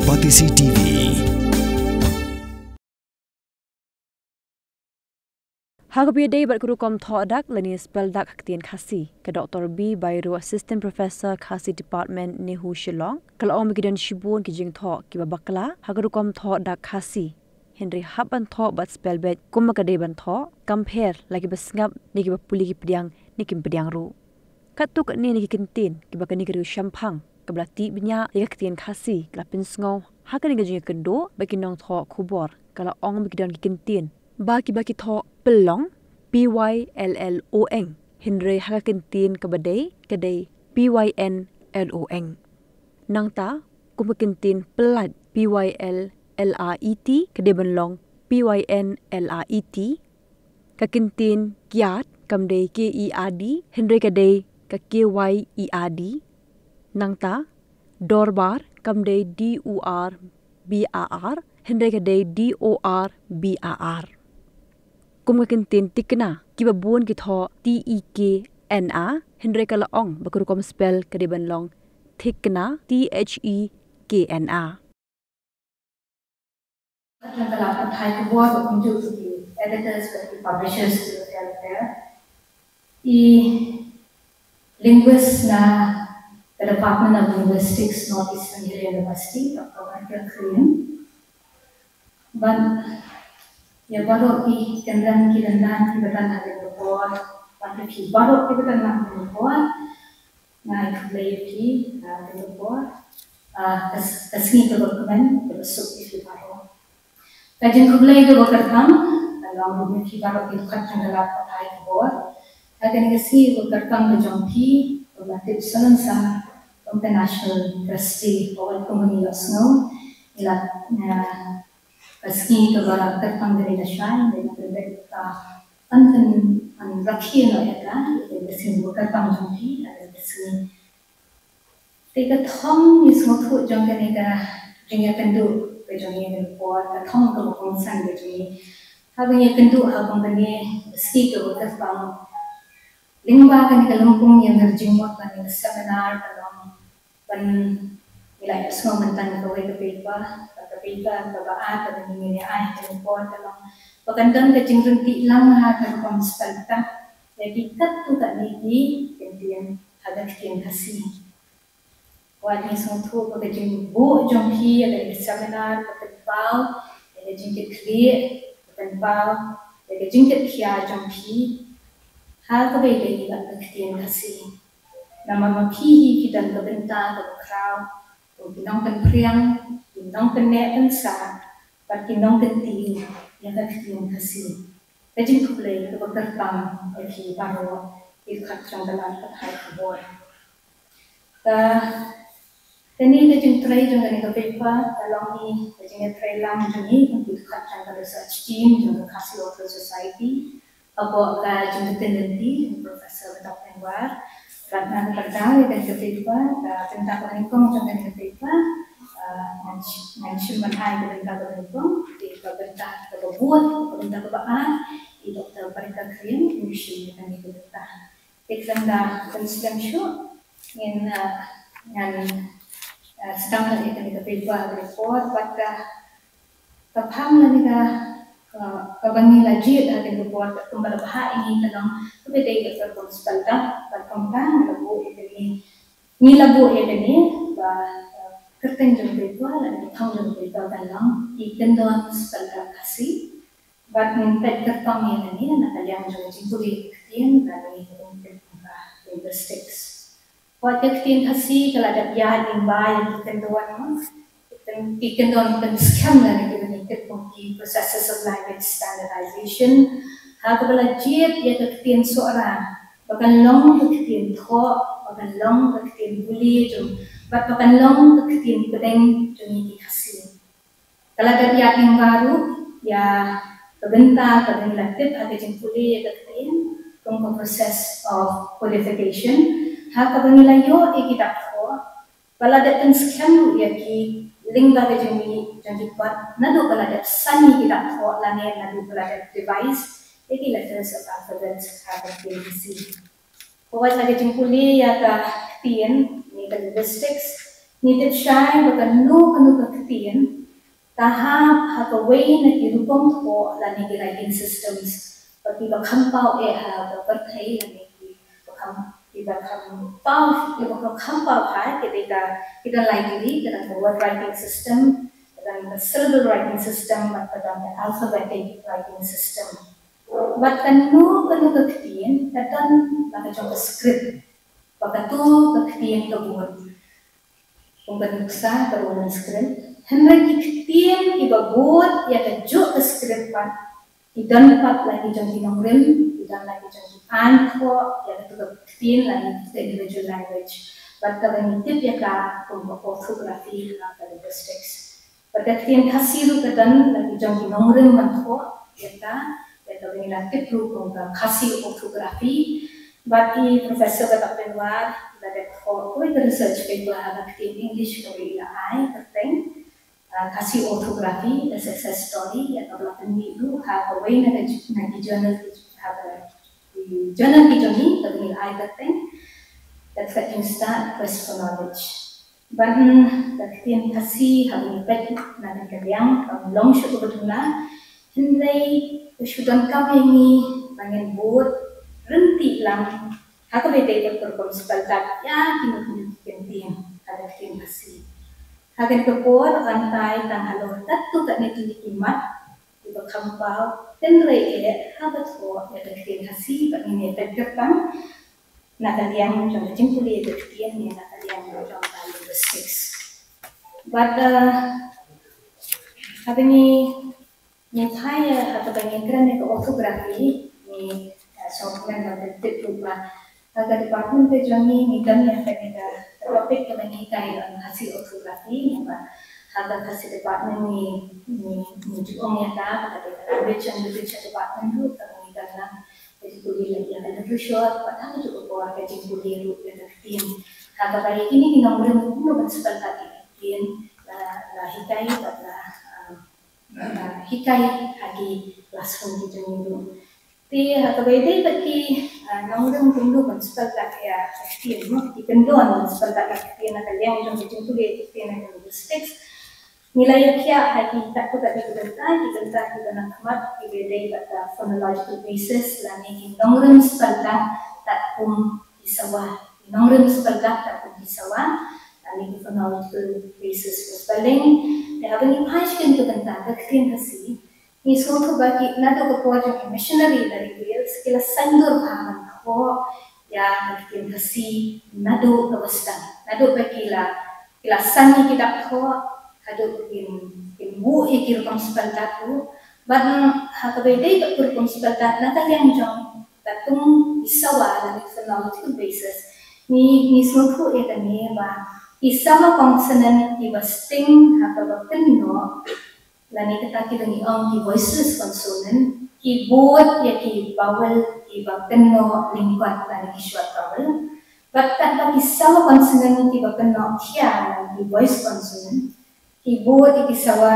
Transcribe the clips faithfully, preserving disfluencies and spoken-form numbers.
Batesi T V. Ha kaba ïadei bad ka rukom thoh dak lane spell dak ha ktien Khasi, ka Doktor B Bairo, Assistant Professor, Khasi Department, NEHU, Shillong, ka la ong ba ki don shibun ki jingthoh kiba bakla ha ka rukom thoh dak Khasi. Hynrei hap ban thoh bad spell beit kumba ka dei ban thoh, kam pher la kiba sngap ne kiba pule ki pdiang ne kim pdiang ruh. Katto katne na ki kyntien kiba kane ka riew shemphang kaba la tih bniah ïa ka ktien Khasi ka la pynsngew ha kane ka jingïakynduh bad ki nongthoh khubor, ka la ong ba ki don ki kyntien ba kiba ki thoh pyllong, P Y L L O N, hynrei ha ka kyntien kaba dei ka dei P Y N L O N. Nangta kum ka kyntien pyllait, P Y L L A I T, ka dei ban long P Y N L A I T. Ka kyntien kiad kam dei K I A D, hynrei ka dei ka K Y I A D. Nangta dorbar kam dei D O R B A R, hynrei ka dei D O R B A R. Kum ka kyntien tikna, kiba bun ki thoh T E K N A, hynrei ka la ong ba ka rukom spell ka dei ban long thikna, T H E K N A. Jong ka lad pathai khubor ba kumjuh ki editors bad ki publishers ki la pher pher. I linguist na ka Department of Linguistics, North Eastern Hill University, Doktor Barker Krian. Bad ïa baroh ki kynran ki dang don kiba don ha kane ka por, bad ïa phi baroh kiba don ha kane ka por, nga ai khublei ïa phi ha kane ka por. Ah, ka s-, ka sngi kaba kmen, kaba suk ïa phi baroh. Ka jingkhublei kaba kyrpang ka long ruh ïa phi baroh ki dkhot jong ka lad pathai khubor ha kane ka sngi kaba kyrpang ka jong phi, kaba la tip salonsar kum ka National Trust Day, bad kumba ngi la sngew, ngi la, ah, ka sngi kaba kyrpang ka dei lashai, ngi la pynbeit ka, kan pyn, kan rakhe noh ïa ka, ïa ka sngi kaba kyrpang jong phi ha kane ka sngi. Te ka thong ngi sngewthuh jong kane ka jingïakynduh ka jong ngi ha kane ka por, ka thong kaba kongsan ka jong ngi. Haba ngi ïakynduh ha kane ka sngi kaba kyrpang, lyngba kane ka lympung ïa kane ka jingmut kane ka seminar ka long ban ngi la ïohsngew mynta kawei ka paper, ka paper kaba ar kaba ngi ïa ai ha kane ka por ka long ba kan don ka jingryntih lang ha ka rukom spell dak ïa ki katto katne ki kyntien ha ka ktien Khasi. Wat ngi sngewthuh ba ka jingbuh jong phi ïa ka seminar ka pynpaw ïa ka jingkitkhlieh, ka pynpaw ïa ka jingkitkhia jong phi ha kaba ïadei bad ka ktien Khasi. Namar ma phi hi phi don ka bynta kaba khraw kum ki nongpynphriang, ki nongpynneh pynsah bad ki nongkyntiew ïa ka ktien Khasi. Ka jingkhublei kaba kyrpang ïa phi baroh ki dkhot jong ka lad pathai khubor. Ka, kane ka jingtrei jong kane ka paper ka long hi ka jingïatreilang jong ngi kum ki dkhot jong ka research team jong ka Khasi Author Society. Hapoh ka jingkyrteng lynti jong Professor Batap Tengwar, Ratna ka pyrta ïa kane ka paper, ka bynta kaba nyngkong jong kane ka paper, ah, ngan sh-, ngan shim ban ai ka bynta kaba nyngkong, te ka bynta kaba bud, ka bynta kaba ar, i Doktor Barker Krian un shim ïa kane ka bynta. Te khlem da pynslem shuh, ngin, ah, ngan, ah, sdang ïa kane ka paper ha kane ka por, bad ka Ka phang lane ka, ka, kaba ngi la jied ha kane ka por, kumba la bha ïa ngi ka long kaba dei ka rukom spell dak, bad kumta ngi la buh ïa kane, ngi la buh ïa kane ba, eh, kyrteng jong ka paper lane ka thong jong ka paper ka long Ki Kyndon Spell Dak Khasi. Bad ngin peit kyrpang ïa kane na ka liang jong ka jingpule ktien lane ka linguistics. Wat ka ktien Khasi ka la dep ïaid lyngba ïa ki kyndon, ki kyndon pynskhem lane kiba ngi tip kum ki processes of language standardization. Ha kaba la jied ïa ka ktien Sohra ba kan long ka ktien thoh, ba kan long ka ktien pule jong, bad ba kan long ka ktien pdeng jong ngi ki Khasi. Ka la dep ïaid lyngba ruh ïa ka bynta kaba ngi la tip ha ka jingpule ïa ka ktien kum ka process of codification. Ha kaba ngi la ïoh ïa ki dak thoh, ba la dep pynskhem ruh ïa ki lyngba ka jingmih jong ki kot, naduh ba la dep san ïa ki dak thoh lane naduh ba la dep devise ïa ki letters of alphabet ha ka ktien Khasi. Wat na ka jingpule ïa ka ktien ne ka linguistics, Ngi tip shai ba kano kano ka ktien ka hap ha kawei na ki rukom thoh lane ki writing systems, ba kiba kham paw eh ha ka pyrthei lane kiba kham, kiba kham paw, kiba kham paw ha ki dei ka, ki don lai tylli, ka don ka word writing system, ka don ka syllable writing system, bad ka don ka alphabetic writing system. Bad kano kano ka ktien ka don la ka jong ka script, ba kato ka ktien ka bud. Kum ka nuksa ka Roman script. Hynrei ki ktien kiba bud ïa kajuh ka script pat, ki don pat la ki jong ki nongrim, ki don la ki jong ki aiñ thoh ïa kato ka ktien lane kato ka individual language. Bad kaba ngi tip ïa ka kum ka orthography ha ka linguistics. Bad ka ktien Khasi ruh ka don la ki jong ki nongrim ban thoh ïa ka, ïa kaba ngi la tip ruh kum ka Khasi orthography. Bad i Professor Batak Penwar la dep thoh kawei ka research paper ha ka ktien English kaba i la ai kyrteng, ah, Khasi Orthography, A Success Story, ïa kaba la pynmih ruh ha kawei na ka, na ki journal ki, ha ka, ki journal ki jong ngi, kaba ngi la ai kyrteng, That Fetching Start, Quest for Knowledge. Ban ka ktien Khasi haba ngi peit na ka liang kam long shuh kaba duna, hynrei ka shu donkam ïa ngi ba ngin bud ryntih lang ha kaba ïadei bad ka rukom spelldak ïa kino kino ki kyntien ha ka ktien Khasi. Ha kane ka por, ban tai tang halor katto katne tylli ki mat kiba kham paw, hynrei eh haba thoh ïa ka ktien Khasi ba ngin ïa peit kyrpang na ka liang jong ka jingpule ka ktien ne na ka liang jong ka linguistics. Bad, eh, haba ngi, ngi phai, eh, haba ngi kren ïa ka orthography, ngi, eh, sngewkmen ban pyntip ruh ba ha ka department ka jong ngi, ngi don ïa kane ka topic kaba ngi hikai ïa ka Khasi orthography, namar ha ka Khasi department ngi, ngi, ngi ju ong ïa ka, ka dei ka language and literature department ruh, kaba ngi don lang ka jingpule ïa ka literature, bad ha kajuh ka por ka jingpule ruh ïa ka ktien. Ha kaba ïa kine ki nongrim kumno ban spelldak ïa ka ktien, la, la hikai bad la, um, la hikai ha ki classroom ki jong ngi ruh. Te ha kaba ïadei bad ki, uh, nongrim kumno ban spelldak ïa ka ktien, no, ki kyndon ban spelldak ïa ka ktien ha ka liang jong ka jingpule ïa ka ktien ha ka linguistics. Ngi la ïa khiah ha ki katto katne ki bynta, ki bynta kiba na khmat kiba ïadei bad ka phonological basis lane ki nongrim spelldak katkum ki sawa. Ki nongrim spelldak katkum ki sawa lane ki phonological basis for spelling. Te haba ngi phai sha kine ki bynta ka ktien Khasi, ngi sngewthuh ba ki naduh ka por jong ki missionary na ri Wales ki la saiñdur bha ban thoh ïa ka ktien Khasi naduh kaba sdang. Naduh ba ki la, ki la san ïa ki dak thoh, haduh ba kin, kin buh ïa ki rukom spelldak ruh. Bad ha kaba ïadei bad ki rukom spelldak na ka liang jong katkum ki sawa lane phonological basis, ngi, ngi sngewthuh ïa kane ba ki sawa consonant kiba sting ha kaba kynnoh, lane kata kiba ngi ong ki voiceless consonant, ki bud ïa ki vowel kiba kynnoh lyngkot lane ki short vowel. Bad katba ki sawa consonant kiba kynnoh khia lane ki voice consonant, ki bud ïa ki sawa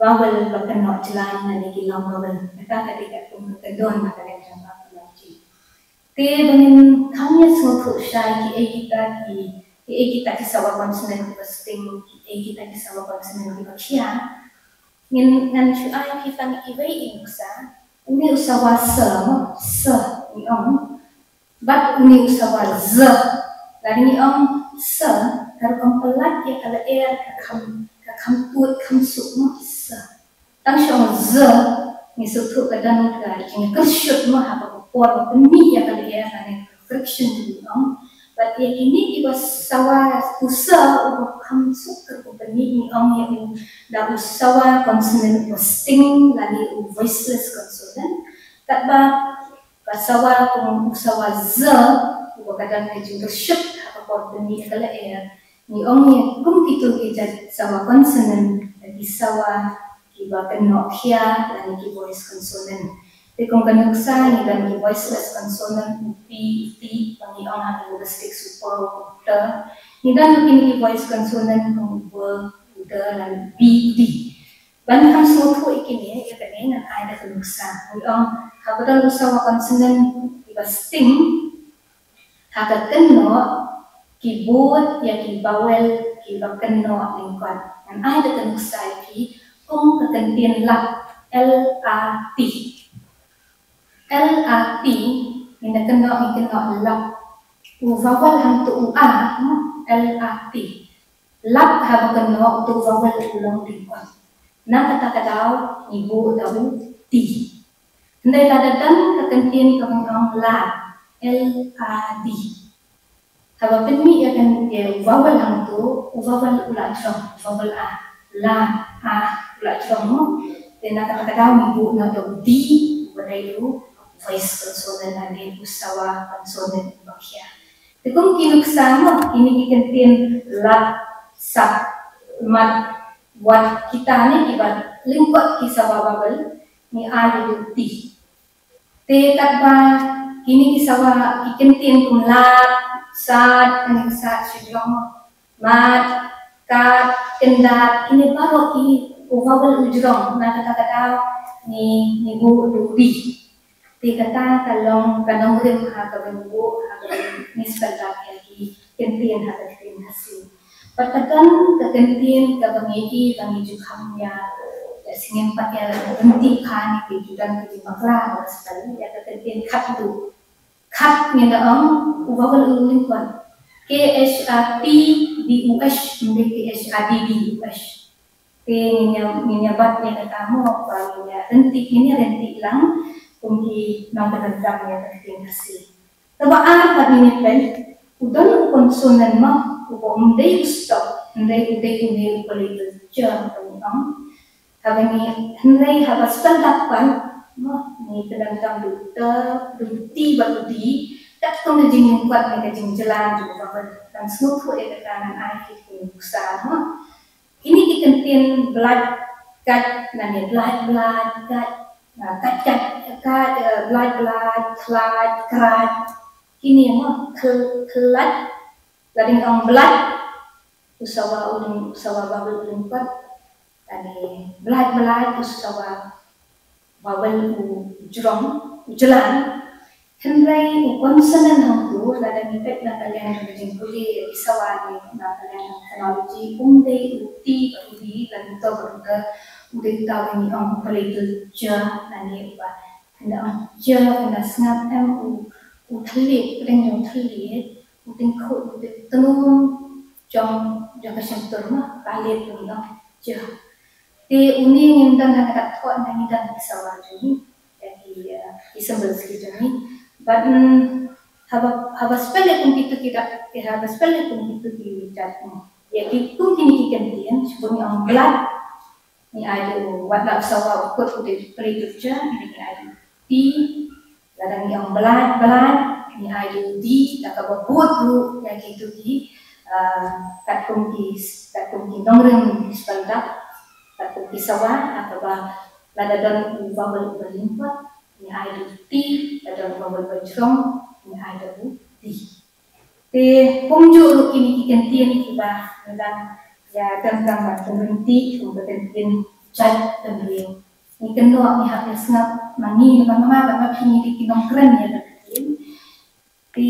vowel ba kynnoh jlan lane ki long vowel. Kata ka dei katkum ka kyndon na ka liang jong ka phonology. Te ba ngin kham ïa sngewthuh shai kiei kita ki, kiei kita ki sawa consonant kiba sting, kiei kita ki sawa consonant kiba khia, ngin, ngan shu ai phi tang iwei i nuksa. Une u sawa sa, mo, sa, ngi ong. Bad une u sawa za. Lada ngi ong sa, ka rukom pynlait ïa ka lyer ka kham, ka kham tuid kham suk, mo, sa. Tang shu ong za, ngi sngewthuh ka don ka jingkyrshiut, mo, ha ka por ba pynmih ïa ka lyer lane ka friction ngi ong. Bad ïa kine kiba sawa, u sa uba kham suk ka rukom pynmih ngi ong ïa u da u sawa consonant uba sting lane u voiceless consonant. Katba ka sawa kum u sawa za, uba ka don ka jingkyrshiut ha ka por pynmih ïa ka lyer, ngi ong ïa kum kito ki jait sawa consonant da ki sawa kiba kynnoh khia lane ki voice consonant. Te kum ka nuksa ngi don ki voiceless consonant, u pi, u ti, ba ngi ong ha ka linguistics u pa, u ta. Ngi don kine ki voice consonant kum u ba, u da lane u bi, u di. Ban kham sngewthuh ïa kine, ïa kane ngan ai da ka nuksa. Ngi ong, haba don u sawa consonant kiba sting, ha ka kynnoh, ki bud ïa ki vowel Ba kynnoh lyngkot. Ngan ai da ka nuksa ïa phi kum ka kyntien lap, L A P. L A P, ngin da kynnoh, ngin kynnoh lap. U vowel hangto u A, hmm, L A P. Lap haba kynnoh uto u vowel u long lyngkot. Na kata ka daw ngi buh da u T. Hynrei lada don ka kyntien kaba ngi ong lad, L A D. Haba pynmih ïa ka, ïa u vowel hangto, u vowel u la jrong, u vowel A, la, A, u la jrong mo. Te na kata ka daw ngi buh noh da u D, uba dei u voice consonant lane u sawa consonant uba khia. Te kum ki nuksa mo, kine ki kyntien lad, sat, mat, wat, kita ne kiba lyngkot ki sawa vowel, ngi ai da u T. Te katba kine ki sawa ki kyntien kum lad, sad, kane ka sad shu jrong, mad, kad, kyndad, kine baroh ki u vowel u jrong, na kata ka daw ngi, ngi buh da u D. Te kata ka long ka nongrim ha kaba ngi buh, ha kaba ngi spell lap ïa ki kyntien ha ka ktien Khasi. Bad ka don ka kyntien kaba ngi i, ba ngi ju kham ïa, ïa sngewthuh pat ïa, ryntih pha ne ki ju don ki jingbakla ba spell ïa ka kyntien khatduh. Khat ngin da ong u vowel u lyngkot. K H A T D U H, ym dei K H A D D U H. Te ngin ïa, ngin ïa bat ïa kata mo, ba ngin ïa ryntih, ngin ïa ryntih lang kum ki nongpyndonkam ïa ka ktien Khasi. Kaba ar pat ngin ïa peit, u don u consonant mo, uba ym dei u stop, hynrei u dei une u palatal ja, ba ngi ong. Haba ngi, hynrei haba spell lap pat mo, ngi pyndonkam da u T, da u T bad u D, katkum ka jinglyngkot ne ka jingjlan jong u vowel. Ngan sngewthuh ïa kata, ngan ai ha ki nuksa mo. Kine ki kyntien blait, kait, lane blait, blait, kait, ah, kait, kait, kait, eh, blait, blait, khlait, krait. Kine mo, khl-, khlait, lada ngi ong blait, u sawa u lyng-, u sawa vowel u lyngkot. Lane blait, blait, u sawa vowel u jrong, u jlan. Hynrei u consonant hangto, lada ngi peit na ka liang jong ka jingpule ïa ki sawa ne na ka liang jong phonology, um dei u T bad u D, lane uto bad uto, u dei uta uba ngi ong u palatal ja, lane uba, kynda ong ja, kynda sngap, em, u, u thylliej, pdeng jong u thylliej, u tyngkhuh, u tyngkhuh jong, jong ka shyntur mo, palate, u ngi ong ja. Te une ngim don ha kata ka thoh, ngi don ha ki sawa jong ngi, ïa ki, eh, ki symbols ki jong ngi. Bad, mm, haba, haba spell ïa kum kito ki jait, eh, haba spell ïa kum kito ki jait, mm, ïa ki kum kine ki kyntien, shibun ngi ong blait, ngi ai da u, wat la u sawa u kut u dei u palatal ja, ngi ai da u T, lada ngi ong blait, blait, ngi ai da u D, da kaba bud ruh ïa kito ki, ah, katkum ki, katkum ki nongrim spell lap, katkum ki sawa, ha kaba lada don u vowel uba lyngkot, ngi ai da u T, lada don u vowel uba jrong, ngi ai da u D. Te kumjuh ruh kine ki kyntien kiba ngi dang ïa donkam ban pynryntih kum ka kyntien jait bynriew. Ngi kynnoh, ngi hap ïa sngap ma ngi, ma nga, ma phi, ngi dei ki nongkren ïa ka ktien. Te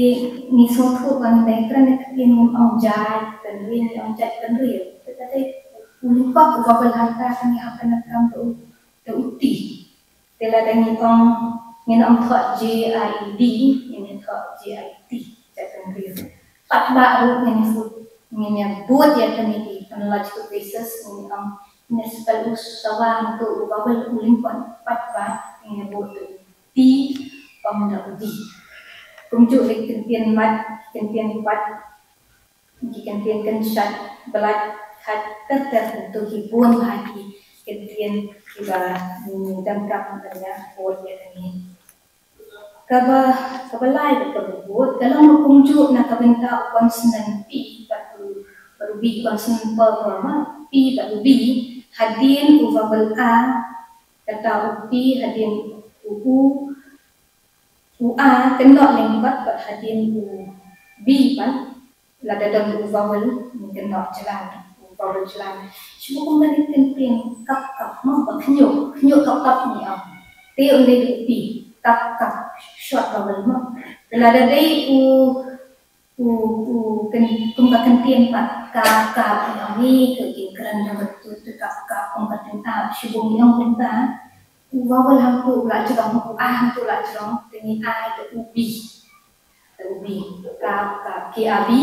ngi sngewthuh ba ngi dei kren ïa ka ktien, ngim ong jait bynriew, ngi ong jait bynriew. Te ka dei u lyngkot u vowel hangta, te ngi hap ban donkam da u, da u T. Te lada ngi ong, ngin ym thoh J I E D, ngin ïa thoh J I T, jait bynriew. Paidbah ruh ngin ïa bud, ngin ïa bud ïa kane ki phonological basis, ngin ïa ong, ngin ïa spell u sawa hangto u vowel u lyngkot, paidbah, ngin ïa bud da u T, ym da u D. Kumjuh ruh ki kyntien mat, ki kyntien pat, ki kyntien kynshat, blait, khat, ter ter, to ki bun ha ki kyntien kiba ngi donkam ban ïa bud ïa kane. Kaba, kaba lai bad kaba bud, ka long ruh kumjuh na ka bynta u consonant P bad u, bad u B, consonant P, P, ma, P bad u B, hadien u vowel A, kata u P, hadien u U, u A kynnoh lyngkot, bad hadien u B pat, lada don u vowel, ngi kynnoh jlan, u vowel jlan. Shu kum kane ka kyntien kap kap, mo, ba khñiuh, khñiuh kap kap ngi ong. Te ym dei u P, kap kap, short vowel, mo. Te lada dei u, u, u, ken, kum ka kyntien pat, ka, ka, u, ani, ke, ke, kren, jong, ke, tu, tu, ka, ka, kum ka kyntien, a, shibun, yong, kumta. U vowel hangtu, u la jrong, u a hangtu, u la jrong, te ngi ai, te u bi. Te u bi. Ka, ka, ki a bi.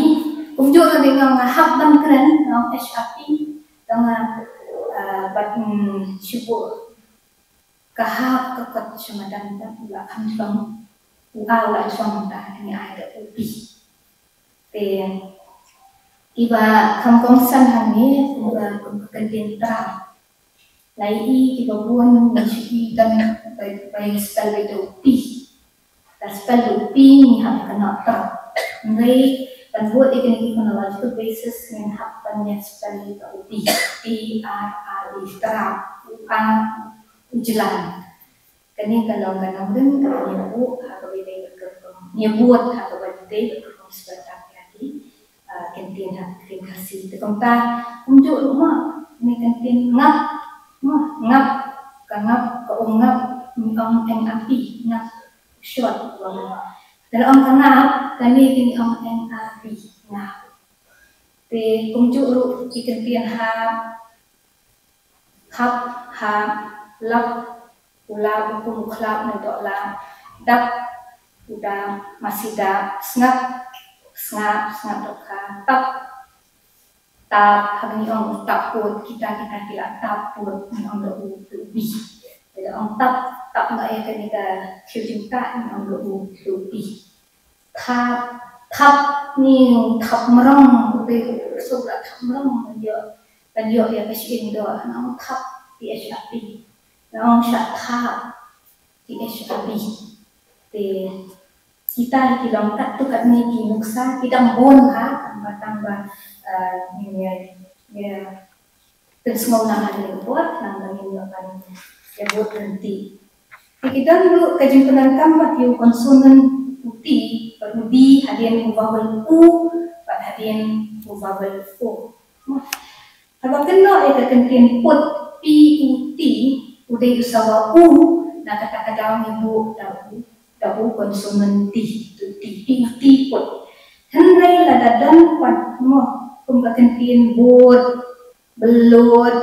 Kumjuh, te ngi nga hap ban kren, nong H A P. Te nga, a, bat, mm, shibun. Ka hap ka kot sha madan ta u la kham jrong. U a u la jrong ta ngi ai da u bi. Te kiba kham kongsan hangne kumba kumba kyntien tram. Lai i kiba bun ngi shu i dang bai bai spell bai da u pi. Ka spell u pi ngi hap ka not tram. Ngi ban bud i kini ki phonological basis ngi hap ban ïa spell i ka u bi. T R A E tram. U a u jlan. Kane ka long ka nongrim kaba ngi buh ha kaba ïadei bad ka rukom. Ngi buh ha kaba ïadei bad ka rukom spell tang ïa ki, ah, kyntien ha ka ktien Khasi. Te kumta kumjuh ruh mo, ngi kyntien ngap, mo, ngap, ka ngap, ka um ngap, ngi ong eng api, ngap, short, ong. Te la ong ka ngap, kane ngi ong eng api, ngap. Te kumjuh ruh ki kyntien ha hap, hap, lap, u lap, u kum, u khlap, u doh lap, dap, u dap, masi dap, sngap, sngap, sngap dohkha, tap, tap, ha ngi ong tap put, kita, kita ki la tap put, ngi ong da u, da u bi. Te da ong tap, tap nga ïa kane ka thil jingtah, ngi ong da u, da u bi. Thap, thap ni thap mrong, u dei u suk la thap mrong, ban ïoh, ban ïoh ïa ka shyieng doh, nong thap, T H A P. Nong sha thap, T H A P. Te kita ki long katto katne ki nuksa, ki dang bun ha, tang ba, tang ba, eh, ïa, ïa, pynsngew na ha ïa bud, nang ba ngin ïoh ban ïa bud lynti. Te ki don ruh ka jingpyndonkam bad ïa u consonant u T, bad u D, hadien u vowel u, bad hadien u vowel o. Haba kynnoh ïa ka kyntien put, P U T, u dei u sawa u, na kata ka daw ngi buh da u, da u consonant T, tu T, P U T put. Hynrei lada don pat mo, kum ka kyntien bud, blut,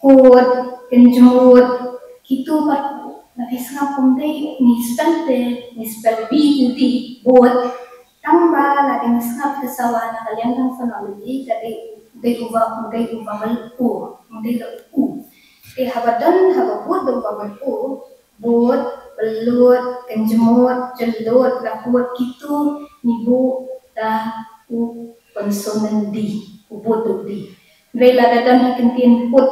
kut, kynjmut, kitu pat, na phi sngap kum dei, ngi spell te, ngi spell B U D, bud. Tang ba lada ngi sngap ka sawa na ka liang jong phonology, ka dei, dei u va, dei u vowel u, dei u u. Te haba don, haba bud da u vowel u, bud, blut, kynjmut, jyllud, lakut, kitu ngi buh da u consonant D, u bud da u D. Hynrei lada don ha kyntien put,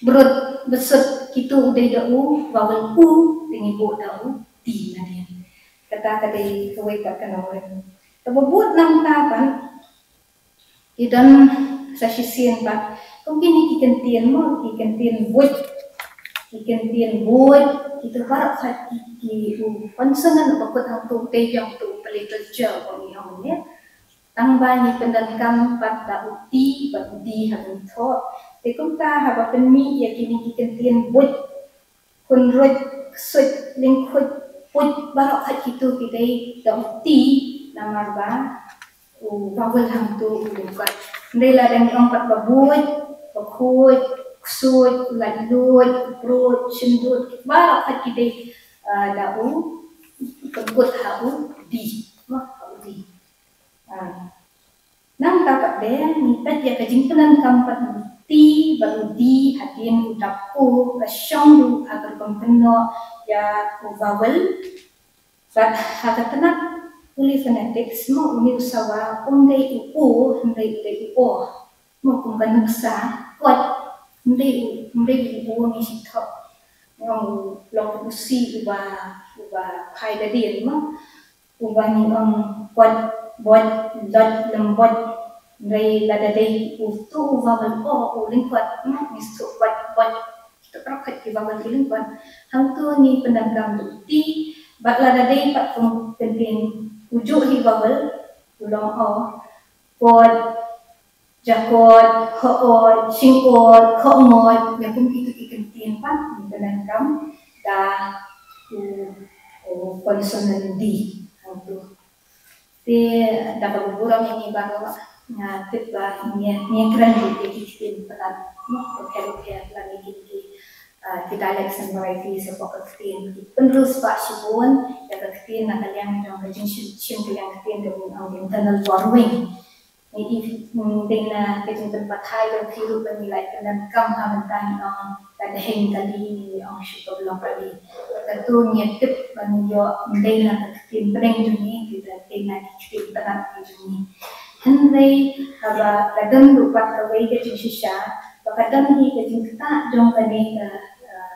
brut, bsut, kitu u dei da u vowel u, te ngi buh da u D nadien. Kata ka dei kawei pat ka nongrim. Kaba bud nangta pat, ki don sa shisien pat, kum kine ki kyntien mo, ki kyntien buit, ki kyntien buit, kitu baroh pat ki, ki, u consonant ba kut hangtu u dei jong tu palitur jong u ngi ong ne. Tang ba ngi pyndonkam pat da u T bad u D ha ban thoh. Te kumta haba pynmih ïa kine ki kyntien buit, khunruit, ksuid, lyngkhuid, puid, baroh pat kitu ki dei da u T, namar ba u vowel hangtu u lyngkot. Hynrei lada ngi ong pat ba buid, ba khuid, ksuid, laitluid, bruid, shynduid, baroh pat ki dei, ah, da u, pynkut ha u D. Mo, ha u D. Ah. Nangta pat de, ngi peit ïa ka jingpyndonkam pat u T bad u D hadien u dap o, ka shong ruh ha ka rukom kynnoh ïa u vowel. Bad ha ka tnat polyphonetics mo, une u sawa um dei u o, hynrei u dei u o. Mo kum ka nuksa, koit, um dei u, um dei u o ngi shu thoh. Ngi ong u long u si uba, uba phai da dien mo. Uba ngi ong koit, boit, loit, lem boit. Hynrei lada dei utu u vowel o u lyngkot, ngi shu koit, boit. Kitu baroh pat ki vowel ki lyngkot. Hangtu ngi pyndonkam da u T, bad lada dei pat kum kyntien ujuh hi vowel u long o. Koit, jakot, hoot, shingot, khongot, ïa kum kitu ki kyntien pat ngi pyndonkam da u, u consonant D hangtu. Te da kaba burom ïa ngi baroh, nga tip ba ngi, ngi kren ïa ki ktien Tnat, noh, bapher bapher lane ki, ki, ah, ki dialects and varieties hapoh ka ktien. Ki pynroi spah shibun ïa ka ktien na ka liang jong ka jingshim, shim ka liang ktien kaba ngi ong internal borrowing. Ngi, mm, dei na ka jingpynpathai jong ki ruh ba ngi la ïa pyndonkam ha mynta ngi ong ka daheng kali, ngi ong shu ka blong kali. Katu ngi tip ba ngi ïoh dei na ka ktien pdeng jong ngi, kita dei na ki ktien Tnat ki jong ngi. Hynrei haba ka don ruh pat kawei ka jingshisha ba ka don hi ka jingktah jong kane ka, ah,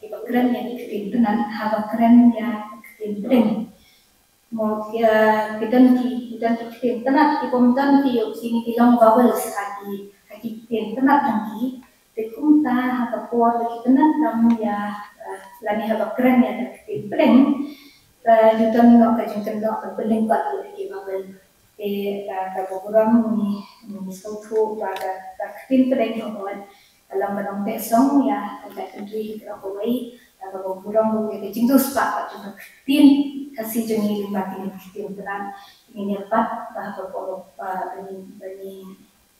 kiba kren ïa ki ktien Tnat haba kren ïa ki ktien pdeng. Mo, ki, ah, ki don ki, ki don ki ktien Tnat ki bym don ki ïoh kine ki long vowels ha ki, ha ki ktien Tnat jong ki. Te kumta ha ka por ba ki Tnat kam ïa, ah, lane haba kren ïa ka ktien pdeng, ka ju don noh ka jingkynnoh ka pdeng pat ïa ki vowel. Te, ah, kaba burom ngi, ngi sngewthuh ba ka, ka ktien pdeng ka ot ka long ka nongteh song ïa ka jaitbynriew hi baroh kawei. Kaba burom ruh ïa ka jingduh spah ka jong ka ktien Khasi jong ngi lyngba kine ki ktien Tnat. Ngin ïa bat ba ha ka por ba, ba ngi, ba ngi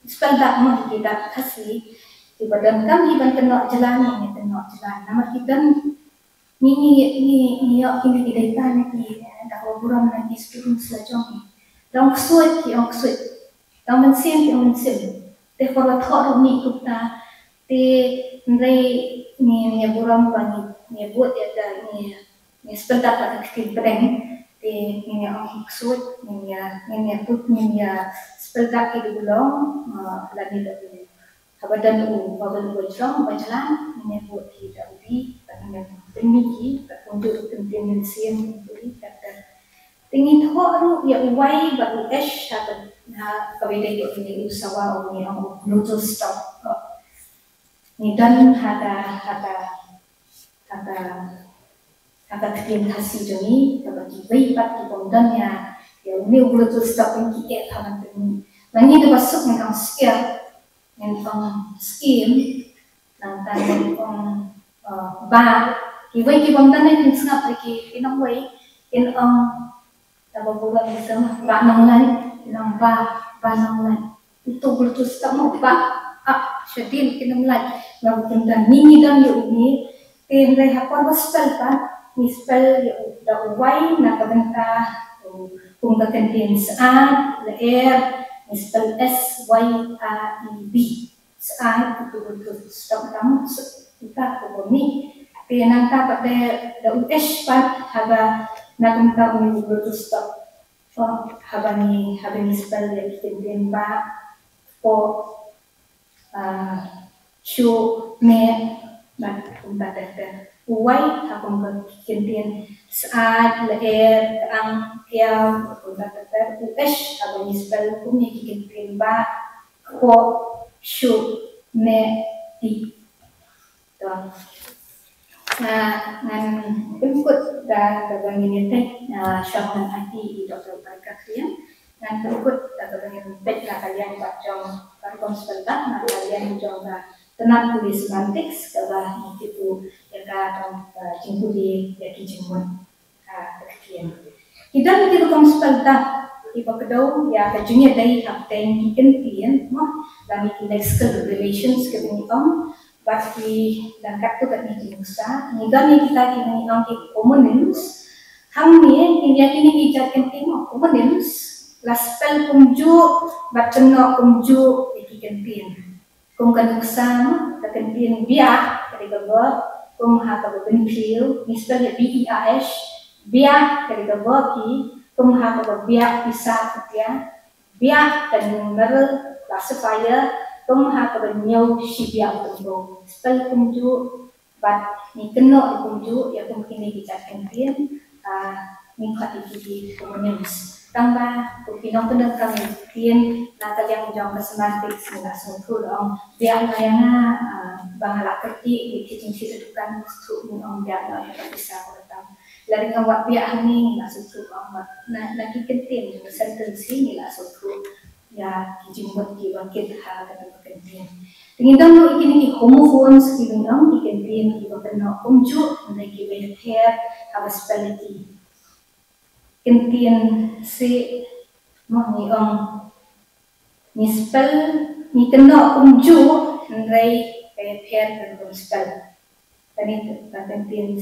spell dak mo ki dak Khasi kiba donkam hi ban kynnoh jlan, ngin ïa kynnoh jlan. Namar ki don, ngi, ngi, ngi, ngi ïoh kine ki data na ki, eh, da kaba burom na ki students la jong ngi. Da ong ksuid ki ong ksuid. Da ong mynsiem ki ong mynsiem. Te por la thoh ruh ngi kumta. Te hynrei ngi, ngi burom ba ngi, ngi bud ïa ka, ngi, ngi spell dak ka ktien pdeng. Te ngi ong ksuid, ngi, ngi, ngi bud, ngi spell dak ki da u long, ah, lane da u. Haba don u vowel uba jrong, uba jlan, ngi bud hi da u V, bad ngi pynmih hi, bad kumjuh ruh ktien mynsiem, u V, bad da. Te ngi thoh ruh ïa u Y bad u H ha ka, ha kaba ïadei bad une u sawa, u ngi ong u glottal stop. Ngi don ha ka, ha ka, ha ka, ha ka ktien Khasi jong ngi, kaba kiwei pat ki bym don ïa, ïa une u glottal stop, ki eh ha ban pynmih. Ma ngi da ba suk ngi ong skia, ngi ong skim, nangta ngi ong, eh, ba, kiwei ki bym don ngi sngap ki, ki nongwei, kin ong, kaba burom ngi sngap, ba nonglait, kin ong ba, ba nonglait. Uto u glottal stop mo ba, ah, shadien kin ym lait. Nga ba kumta ngi, ngi don ïa une, te hynrei ha por ba spell pat, ngi spell ïa u, da u Y na ka bynta, u, kum ka kyntien syaid, lyer, ngi spell S Y A E D. Syaid, uto u glottal stop tam, s-, uta u bym mih. Te nangta pat da, da u H pat, haba na ka bynta une u glottal stop. Oh, haba ngi, haba ngi spell ïa ki kyntien ba, po, ah, shuh, meh, bad kumta ter ter. U Y ha kum ka kyntien syaid, lyer, kyang, kiaw, kumta ter ter. U H haba ngi spell kum ïa ki kyntien ba, po, shuh, meh, dih. To. Ah, ngan pynkut da kaba ngin ïateh, ah, shuwa ban ïa i Doktor Baraka Kriang. Ngan pynkut da kaba ngin peit na ka liang ba jong ka rukom spell dak, na ka liang jong ka Tnat pule semantics, kaba ngi tip ïa ka, ah, jingpule ïa ki jingmut. Ha, ka ktien. Ki don ki rukom spell dak kiba kdew ïa ka jingïadei hapdeng ki kyntien, mo, lane ki lexical relations kiba ngi ong, bad ki don katto katne ki nuksa, ngi don ïa kita kiba ngi ong ki homonyms, hangne, ïa kine ki jait kyntien, mo, homonyms, la spell kumjuh, bad kynnoh kumjuh ïa ki kyntien. Kum ka nuksa, ka kyntien biah, ka dei ka verb, kum ha kaba pynphiew, ngi spell ïa B E A H, biah, ka dei ka verb hi, kum ha kaba biah pisa pyrthei, biah, ka numeral classifier, kum ha kaba ñiew shi biah u tympew. Spell kumjuh, bad ngi kynnoh kumjuh ïa kum kine ki jait kyntien, ah, ngi khot ïa ki homonyms. Tang ba, ko ki nongpyndonkam ktien, na ka liang jong ka semantics ngi la sngewthuh ong, biah noh ïa nga, ah, ba nga la kyrkieh ïa ki jingshit dukan, sngewthuh ngi ong biah noh ïa ka pisa kaba tam. Lada ngi ong wat biah hangne ngi la sngewthuh ong wat, na, na ki kyntien jong ka sentence hi ngi la sngewthuh ïa ki jingmut kiba kit ha kata ka kyntien. Te ngi don ruh ïa kine ki homophones kiba ngi ong ki kyntien kiba kynnoh kumjuh hynrei kiba ïather haba spell ïa ki. Kyntien seh, Mo ngi ong ngi spell, ngi kynnoh kumjuh, hynrei ka ïapher kan kum spell. Kane ka kyntien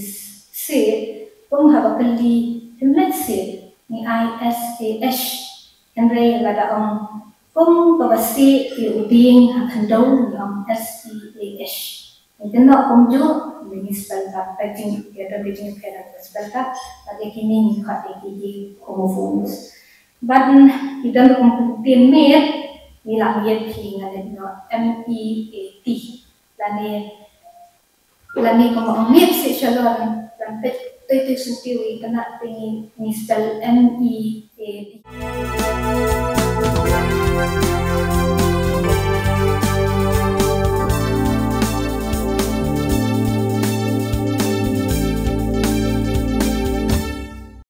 sieh, kum haba kylli, hynmen sieh, ngi ai S A H. Hynrei lada ong kum kaba sieh ïa u dieng ha khyndew, ngi ong S E A H. Ngi kynnoh kumjuh, ngi spell bad ka jing, ïa don ka jingïapher ka spell bad ïa kine ngi khot ïa ki homophones. Bad ki don kum kyntien miet, ngi lah miet phi ngan leh noh M E A T. Lane, lane kum ong miet sieh shalor, lane peit, peit, peit syntiew ïa kane te ngi, ngi spell M E